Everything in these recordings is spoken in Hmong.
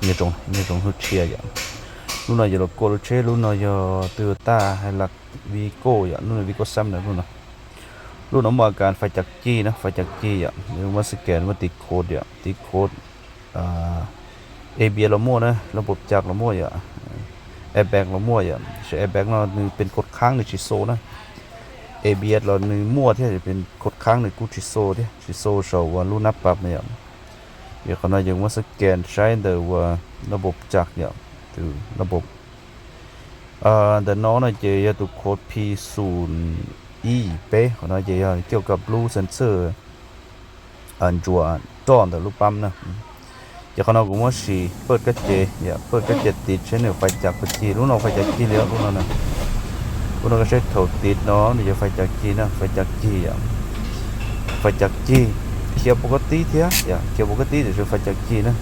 Nyob zoo hnub tshiab yom. Lub no yog los kuaj lub tsheb, lub no yog Toyota Hilux Vigo yom, lub no Vigo xab na lub no. Lub no muaj a kas fais cav cig na, fais cav cig yom, muaj scan, muaj tiv khuv yom, tiv khuv, A B S los muaj na, lub pov cas los muaj yom, airbag los muaj yom, tiam sis airbag no nws pes khov khaab nws tsis xo na. A B S los nws muaj thiab, pes khov khaab nws kuj tsis xo thiab, tsis xo saum uas lub nab pas na yom. Ces qhov no yog muab scan saib ntawm uas lub pov cas yom, tus lub pov ntawm no no ces yog tus khuv P xus ib peb, qhov no ces yog kiaj ka blue sensor ntsuas roj ntawm lub pab na. Ces qhov no kuv muab sim pawj kab ce, pawj kab ce tiv seb nws fais cas puas cig. Lub no fais cas cig li lub no na. Lub no koj saib thaum tiv no nws yog fais cas cig na, fais cas cig yom. Fais cas cig, khiav puas kab tib thiab yom, khiav puas kab tib tiam sis fais cas cig na.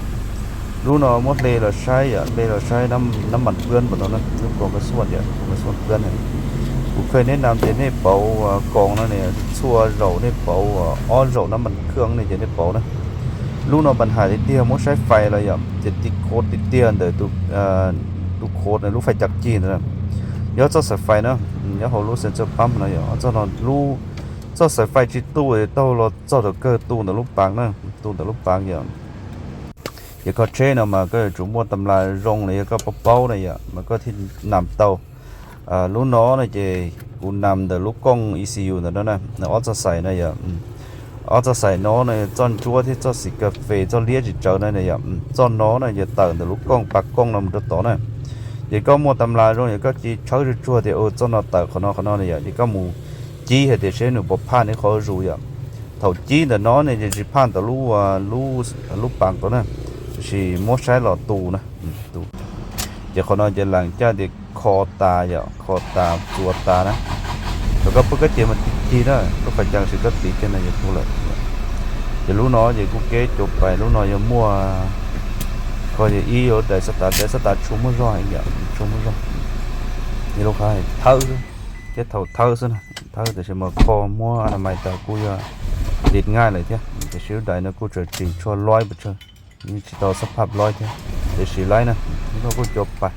Lub no muab hle los saib yom, hle los saib nab mas pwb npaum no na, lub koos kas xuaj yom, koos kas xuaj pwb na. Kuv kheev neb nam ces nej pauv koos no ne, txhua zaus nej pauv, ob zaus nab mas khwj ne ces nej pauv na. Lub no npas hais tiag tiag muab saib fais los yom, ces tiv khuv tiag tiag ntawm tus khuv na, lub fais cas cig ntawd na. Yog txoj xaiv fais na, nyob hauv lub sensor pump no yom, txoj no, txoj xaiv fais tsis tu taug los txog rau kawg tu ntawm lub paav na, tu ntawm lub paav yom. Ces koj tsheb no mas koj yuav tsum muaj tam las zoo los yog koj paub paub na yom mas koj thiaj nam tau. Lub no no ces kuv nam ntawm lub kooj E C U ntawm no na, ob txoj xaiv no yom. Ob txoj xaiv no no txoj ntsuab thiab txoj xim kas fes, txoj liab tsis tsawv na yom. Txoj no no yog tawm ntawm lub kooj, pas kooj no mus rau tod na. Ces koj muaj tam las zoo yog koj cia tshawb tsuag tsuag tias txoj no tawm qhov no qhov no na yom, ces koj mus cib hais tias seb nws puas phaj neb qhov zus yom. Thaum cib ntawm no ne ces tsis phaj ntawm lub, lub paav tod na, tiam sis muab saib los tu na, tu. Ces qhov no ces lam caj tias kho tas yom, kho tas txuas tas na. Thaum koj pub kab ces mas tiv cig na, lub qhov cag sis koj tiv kiag no yog tu lawm. Ces lub no ces kuj kev cua pais, lub no yog muaj, kho yog ib yuav dais xab tav, dais xab tav tshua muaj zog heev yom, tshua muaj zog. Lub qhov thawb xwb, thiab thaum thawb xwb na, thawb tiam sis mas kho muab a na mais tas kuj yog tiv nkaij lawm thiab, tiam sis lub dais no kuj tseem tsis tshua loib pes tsawg, yeej tsis tau xab phaj loib thiab, tiam sis laib na, lub no kuj cua pais.